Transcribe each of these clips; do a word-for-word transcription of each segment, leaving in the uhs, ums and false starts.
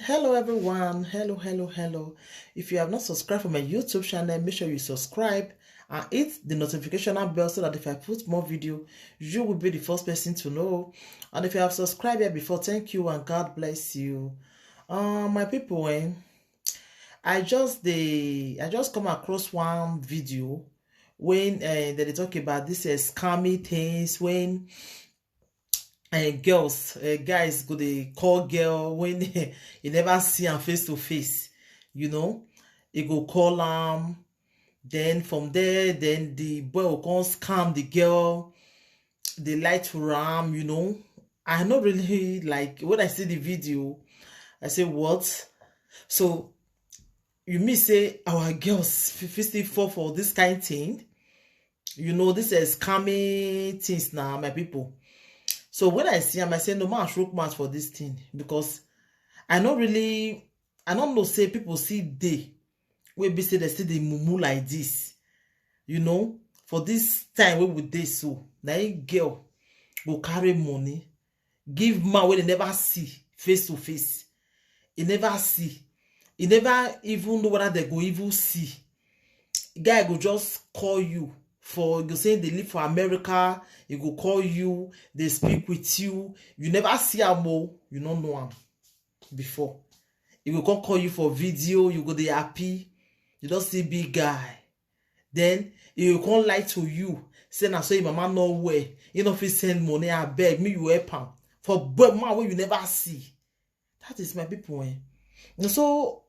Hello everyone, hello, hello, hello. If you have not subscribed for my YouTube channel, make sure you subscribe and hit the notification bell so that if I put more video, you will be the first person to know. And if you have subscribed here before, thank you and God bless you. Uh, my people, eh, I just dey I just come across one video when uh, they dey talk about this uh, scammy things, when uh, girls, uh, guys go dey call girl when you never see am face to face, you know, e go call am. Then from there, then the boy go come scam the girl, dey lie to am, you know. I no really like, when I see the video, I say, "What?" So you mean say our girls fit fit still fall for this kind thing? You know, this is scamming things now, my people. So when I see am, I say, "No man, shook mouth for this thing," because I no really, I no know say people see dey wey be say they see the mumu like this, you know, for this time wey we dey so, na him girl go carry money give man wey they never see face to face. E never see. E never even know whether they go even see. Guy go just call you for, you go say they live for America. He go call you, they speak with you. You never see am o, you no know am before. He go come call you for video, you go dey happy. You don see big guy. Then he go come lie to you, say na so him mama no well, he no fit send money, abeg, make you help am. For boy man wey you never see. That is, my people, eh. And so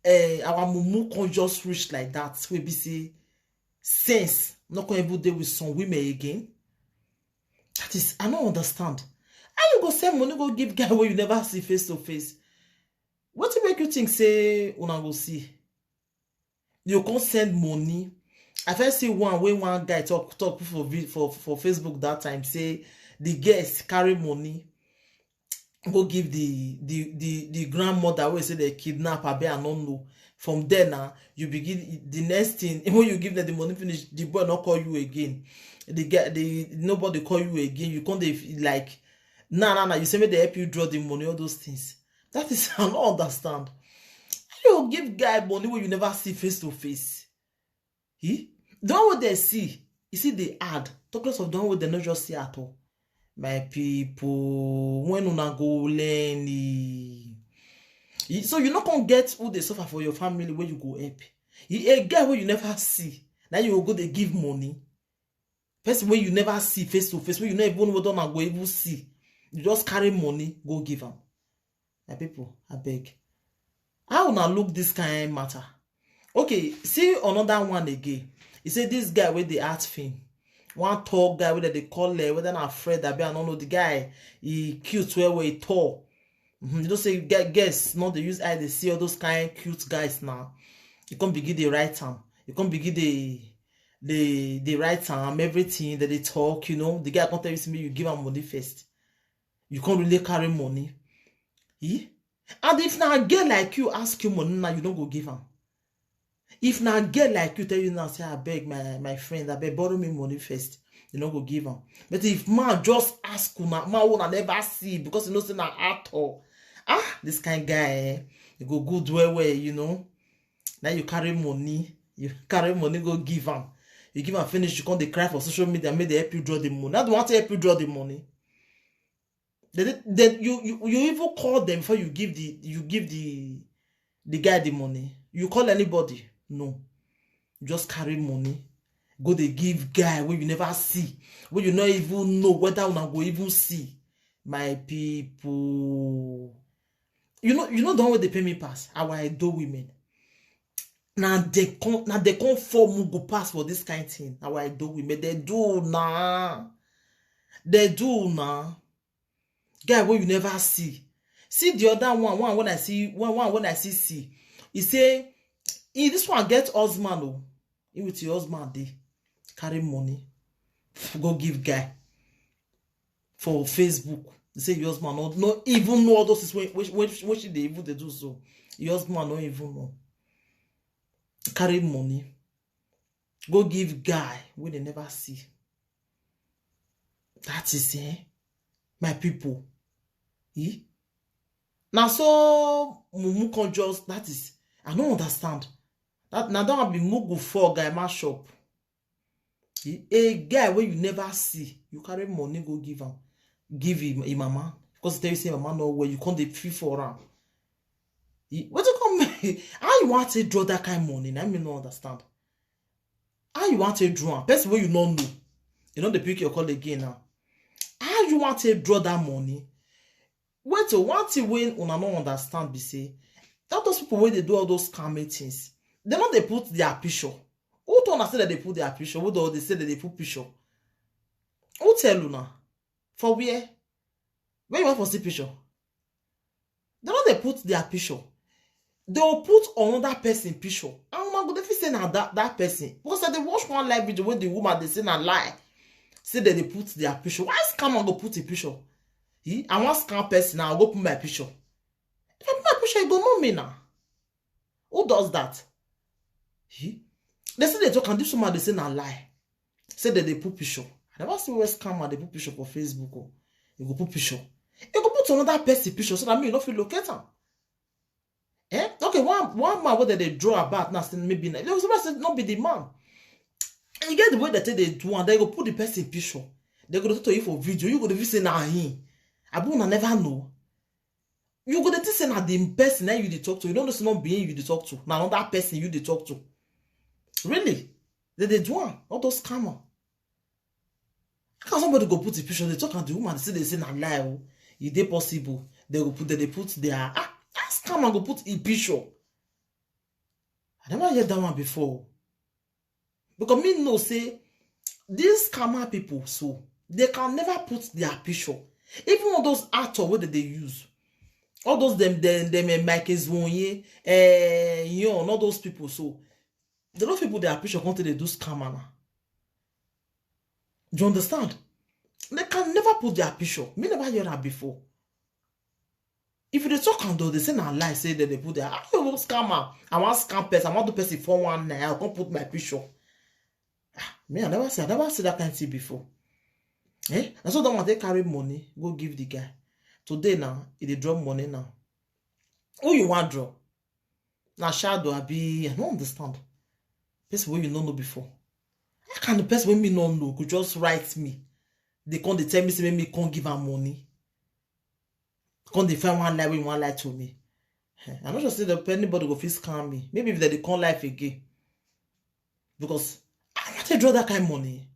eh, our mumu come just reach like that, wey be say sense no come even dey with some women again. That is, I no understand. How you go send money go give guy wey you never see face to face? Wetin make you think say una go see? You come send money. I first see one wey one guy talk talk for vi- for for Facebook that time, say the guest carry money go give the the the the grandmother wey say they kidnap, abi I no know. From there now, you begin, the next thing, when you give them the money finish, the boy no call you again. The guy, the nobody call you again. You come dey f- like, nah, nah, nah. You say make they help you draw the money, all those things. That is, I no understand. How you give guy money wey you never see face to face? He, the one wey they see, you see the ad. Talk less of the one wey they no just see at all. My people, when una go learn? Eh? You- So you no come get who dey suffer for your family wey you go help. You, a guy wey you never see, now you go go dey give money. Person wey you never see face to face, wey you no even know whether una go even see, you just carry money go give am. My people, abeg, how una look this kind matter? Okay, see another one again. He say this guy wey dey act film, one tall guy wey dem dey call, eh, whether na Fred, abi I no know. The guy, he cute well well, he tall. Mhm, you know say ge- girls no dey use eye dey see all those kind cute guys now. You come begin dey write am. You come begin dey dey dey write am, everything that they talk. You know, the guy come tell you say make you give am money first. You can't really carry money. Eh? And if na girl like you ask you money now, you no go give am. If na girl like you tell you now, say, "Abeg, my my friend, abeg, borrow me money first," you no go give am. But if man just ask una, man wey una never see, because you know say na actor, ah, this kind guy, eh, e go good well well, you know. Now you carry money, you carry money go give am. You give am finish, you come dey cry for social media, make they help you draw the money. Now they want to help you draw the money. They, they, you, you you even call them before you give the you give the the guy the money. You call anybody? No. You just carry money, go dey give guy wey you never see, wey you no even know whether una go even see. My people, you know, you know the one wey dey pay me pass, our Edo women. Na they come, na they come form mugu pass for this kind thing. Our Edo women, they do na, they do na. Guy wey you never see. See the other one, one when I see, one one when I see see. He say, he, this one get husband o. He with your husband dey carry money go give guy for Facebook. He say your husband no no even know all those things when when when, when she dey even dey do so. Your husband no even know. Carry money go give guy wey they never see. That is, eh, my people. Eh? Now so mumu can just, that is, I don't understand. That now don't be mugu for guy mash up. A guy where you never see, you carry money go give him, give him a mama because tell you say mama no where you can't dey feel for him. What you come? How you want to draw that kind of money? I mean, no understand. How you want to draw? Person where you don't know, you know they pick your call again now. How you want to draw that money? Wait, so one thing when una no understand be say that those people where they do all those scamming things, they not they put their picture. Who told us that they put their picture? Who do they say that they put picture? Who tell you now? For where? Where you want for see picture? They not they put their picture. They will put another person picture. And una go dey feel say na that, that person. Because I dey watch one live video when the woman they say na lie. Say that they put their picture. Why scammer go put a picture? He, I want scam person now. I go put my picture. If I put my picture, you go know me now. Who does that? He, they say they talk and this woman they say na lie. Say that they put picture. I never see where scammer they put picture for Facebook. Oh. You go put picture. You go put another person picture so that me you no fit locate am. Eh? Okay, one one man whether they draw about now, still maybe not. They will say not be the man. You get the way that they do and they go put the person picture. They go to you for video. You go to say na him. I will never know. You go to say na the person that you dey talk to. You don't know not being you dey talk to. Now another person you dey talk to. Really? They they do am. All those scammer. How can somebody go put a picture? They talk and the woman say they say na lie. Oh. If they possible, they go put they put their ah, ah scammer go put a picture. I never hear that one before. Because me know say these scammer people so they can never put their picture. Even all those actor where they use, all those them them them eh, Mike Ezwonye, eh, you know, all those people so they don't people their picture come to they do scammer now. Do you understand? They can never put their picture. Me never hear that before. If you dey talk am though, they say na lie, say that they put their ah, you scammer. I want scam person, I want to person four one nine, I can't put my picture. Ah, me, I never see, I never see that kind of thing before. Eh? And so don't want to carry money, go give the guy. Today now, he dey drop money now. Who you want draw? Na shadow abi I no understand. Person wey you no know before. How can the person wey me no know go just write me? They come dey tell me say make me come give am money. Come dey find one lie wey you wan lie to me. Eh, I no sure say the anybody go fit scam me. Maybe if they dey come life again. Because I want to draw that kind of money.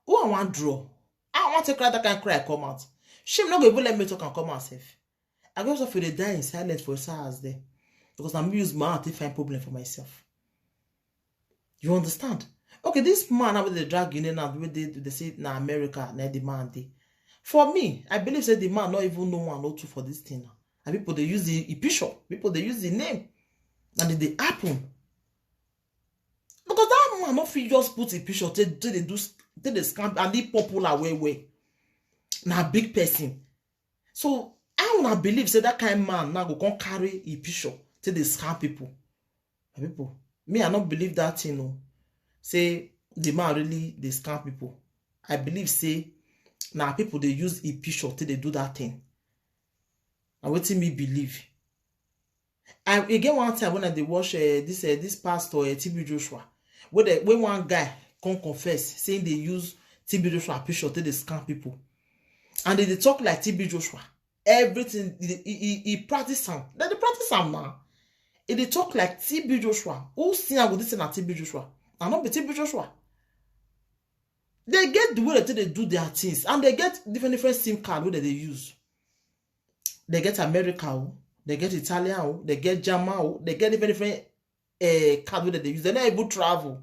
Who I want draw? I want to cry that kind of cry come out. Shame no go even let me talk and come out safe. I go also feel they die in silence for hours there. Because I'm use my heart to find problem for myself. You understand? Okay, this man now with the drag in and out, with the, they say na America, na the man dey. For me, I believe say the man not even know one or two for this thing now. And people they use the, the picture, people they use the name, and it dey happen. Because that man no fit just put a picture till till they do s- till they scam and he popular well well. Na big person. So I wanna believe say that kind man now go come carry a picture till they scam people. My people, me I not believe that thing. No, say the man really they scam people. I believe say now people they use a picture till they do that thing. And wetin me believe. I e get one time when I dey watch uh, this uh, this pastor uh, T B Joshua, where the, when one guy come confess saying they use T B Joshua picture to dey scam people, and they dey talk like T B Joshua. Everything he, he, he, he practice am. Then they practice am now. He dey talk like T B Joshua. Who see am go this na T B Joshua? I not be T B Joshua. They get the way that they do their things, and they get different different SIM card wey they dey use. They get America, oh, they get Italian, oh, they get German, oh, they get different different uh, card wey they dey use. They no even travel.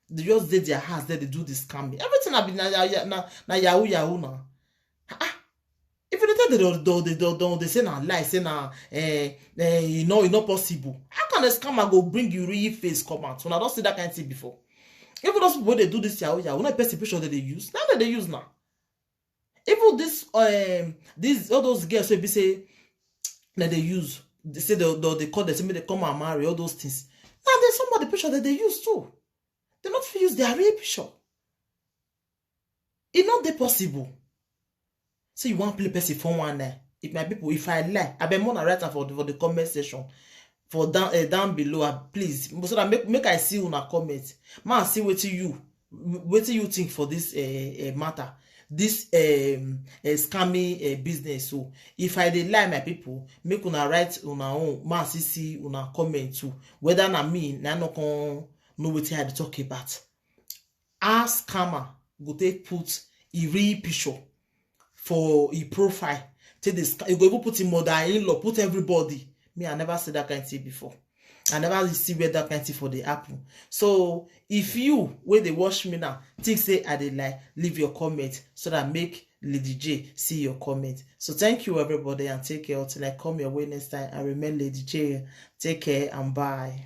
They just dey their house, they dey do this scamming. Everything I be na na na, na yahoo yahoo now. Ah, if you dey tell the the the the the say na lie, say na eh eh you know e no possible. How can a scammer go bring you real face come out? Una don see that kind thing before. Even those people wey dey do this yahoo yahoo, na person picture dem dey use. Na dem dey use now. Even this um this all those girls wey be say na dey use, they say they they, they call them say make they come and marry all those things. Na dey somebody picture dem dey use too. They no fit use their real picture. E no dey possible. Say you wan play person for one night. If my people, if I lie, I beg una write am for the, for the comment section, for down uh, down below, uh, please, so that make make I see una comment. Man, see wetin you wetin you think for this uh, uh, matter, this um, uh, scamming uh, business. So if I dey lie, my people, make una write una own. Man, see see una comment too. Whether na me na no come know wetin I dey talk about. How scammer go take put e real picture for e profile, take dey sca- e go even put im mother-in-law, put everybody. Me, I never see that kind thing before. I never see where that kind thing for dey happen. So if you wey dey watch me now think say I dey lie, leave your comment so that make Lady J see your comment. So thank you, everybody, and take care until I come your way next time. I remain Lady J. Take care and bye.